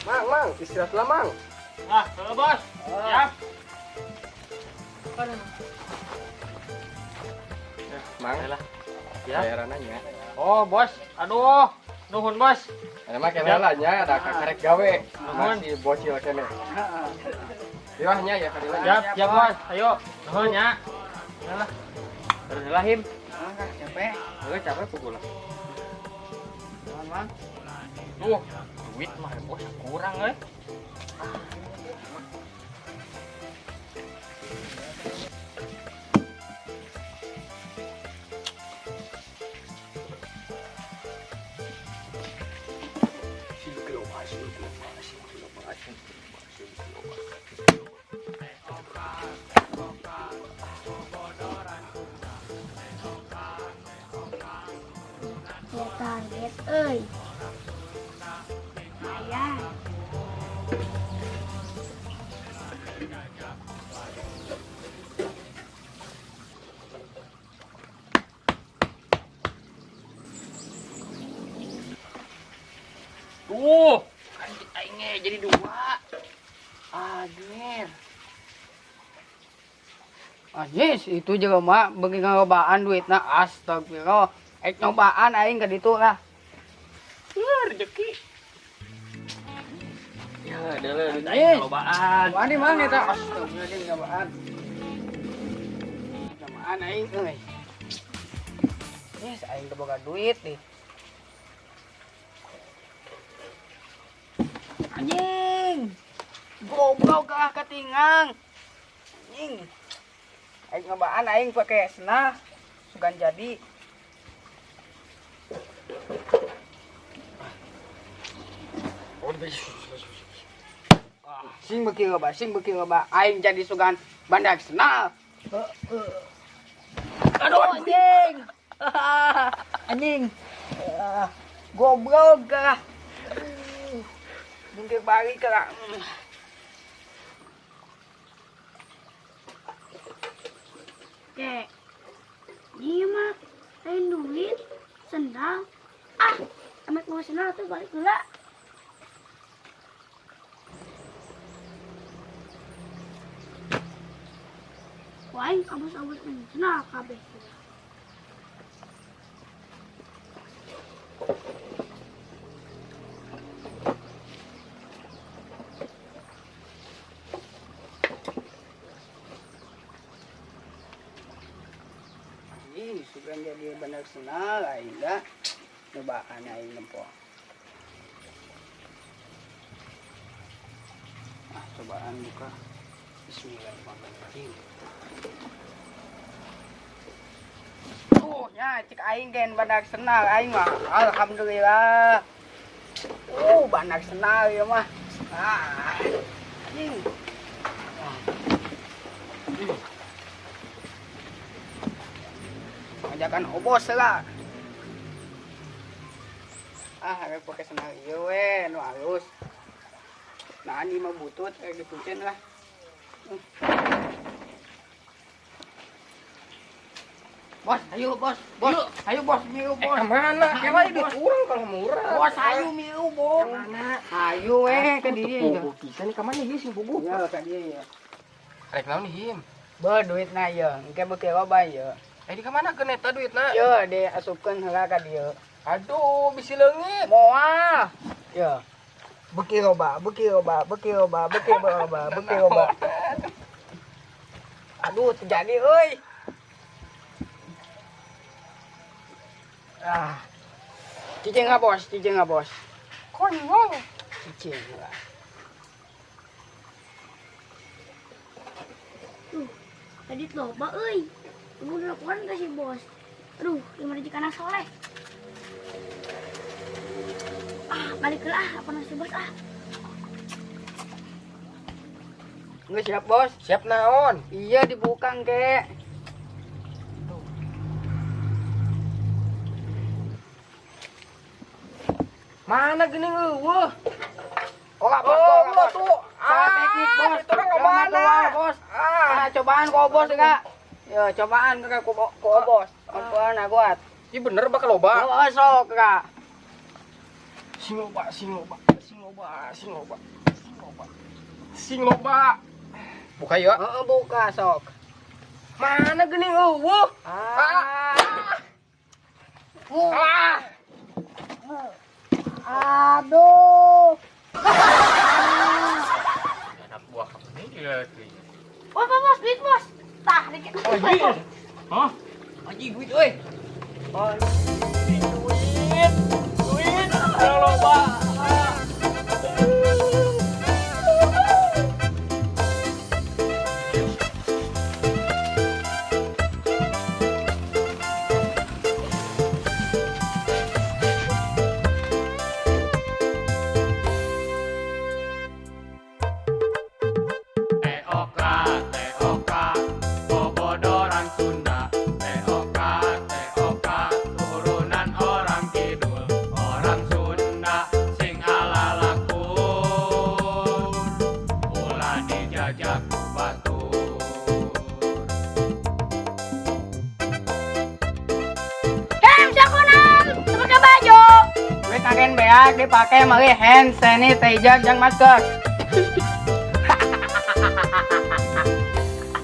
Mang, mang, istirahat lah, mang. Ah, halo bos. Siap. Mang, Yalah. Ya. Bayarannya. Oh, bos. Aduh, nuhun bos. Emang kene lah nya ada kakarek gawe. Nuhun. Masih bocil kene. Iwahnya ya kadilah. Siap, siap bos. Ayo, nuhun ya. Yalah. Terus lah him. Ah, capek. Heuh, capek pukul. Nuhun, Mang. Tuh, duit mah bos kurang euy. Ya target euy. Lumayan. Tuh, kan aing ge jadi dua. Anjir. Anjis, itu juga mah bagi ngarobaan duitna, astagfirullah. Ek nyobaan aing ka ditu lah. Rezeki. Ya, deuleu duit Anjis. aing lobaan. Nyobaan di mana eta? Astagfirullah, nyobaan. Nyobaan aing euy. Yes, aing teu boga duit nih. Anjing. Goblok ah katingang. Anjing. Aing nyobaan aing pake senah sugan jadi. Sing beuki loba, sing beuki loba, aing jadi sugan bandak senal. Aduh anjing. Anjing. Goblok ah. Jungkir balik lah. Kek. Iya mah, lain duit, sendal. Ah, amat mau sendal tuh balik dulu. Wah, abus-abus main sendal kabeh. Ih, sugan jadi bener senal aing dah. Nyobaan aing nempo. Ah, cobaan buka. Bismillahirrahmanirrahim. Tuh, nya cik aing gen bandak senal aing mah. Alhamdulillah. Bandak senal ieu mah. Ah. Anjing. Ajakan obos lah. Ah, harus pakai senal ieu we, nu halus. Nah, ini mah butut, dipucen lah. Bos, ayo bos, bos, ayo bos, miu bos. Kemana? Kemana Ayo, duit bos. urang kalau murah. Bos, ayo miu bos. Kemana? Ayo ke dia. Puguh pisan nih kemana ieu sing puguh? Ya, ke dia ya. Rek naon him? Be duitna ieu, engke beuki loba ieu. Di kemana keun eta duitna? Ieu diasupkeun heula ka dieu. Aduh, bisi leungit. Moal. Ieu. Beuki loba, beuki loba, beuki loba, beuki loba, beuki loba. Aduh, terjadi euy. Ah. Cicing ah bos, cicing ah bos. Konyol. Cicing lah. Tuh, tadi loba euy. Ibu udah laporan ke si bos. Aduh, gimana jika anak soleh? Ah, balik ke lah, apa nasi bos ah. Nggak siap bos? Siap naon? Iya dibuka kek. Mana gini eueuh? Oh, bos, Oh, bos, tuh. Salah teknik, bos. Itu kan Jangan mana? keluar, bos. Ah. Ah, cobaan kok bos enggak? Ya, cobaan ke ku bos. Ampuan aku. Ih bener bakal loba. Oh, sok kak. Sing loba, sing loba, sing Loba, sing loba. Sing loba. Sing loba. Buka ya. Heeh, buka sok. Mana geuning euweuh? Ah. Ah. Aduh. Anak buah kamu ini lagi. Bos, bos, bos, duit bos. Tah, dikit. Oh, duit. Hah? Anjing duit euy. Oh, Duit. Duit. Loba. TOK TOK Bobodoran Sunda. TOK TOK turunan orang kidul. Orang Sunda sing ala lakur. Ulah dijajah ku batur. Hem, sakunan, pakai baju. Duit agen beak dipake meuli hand sanitizer jeung masker.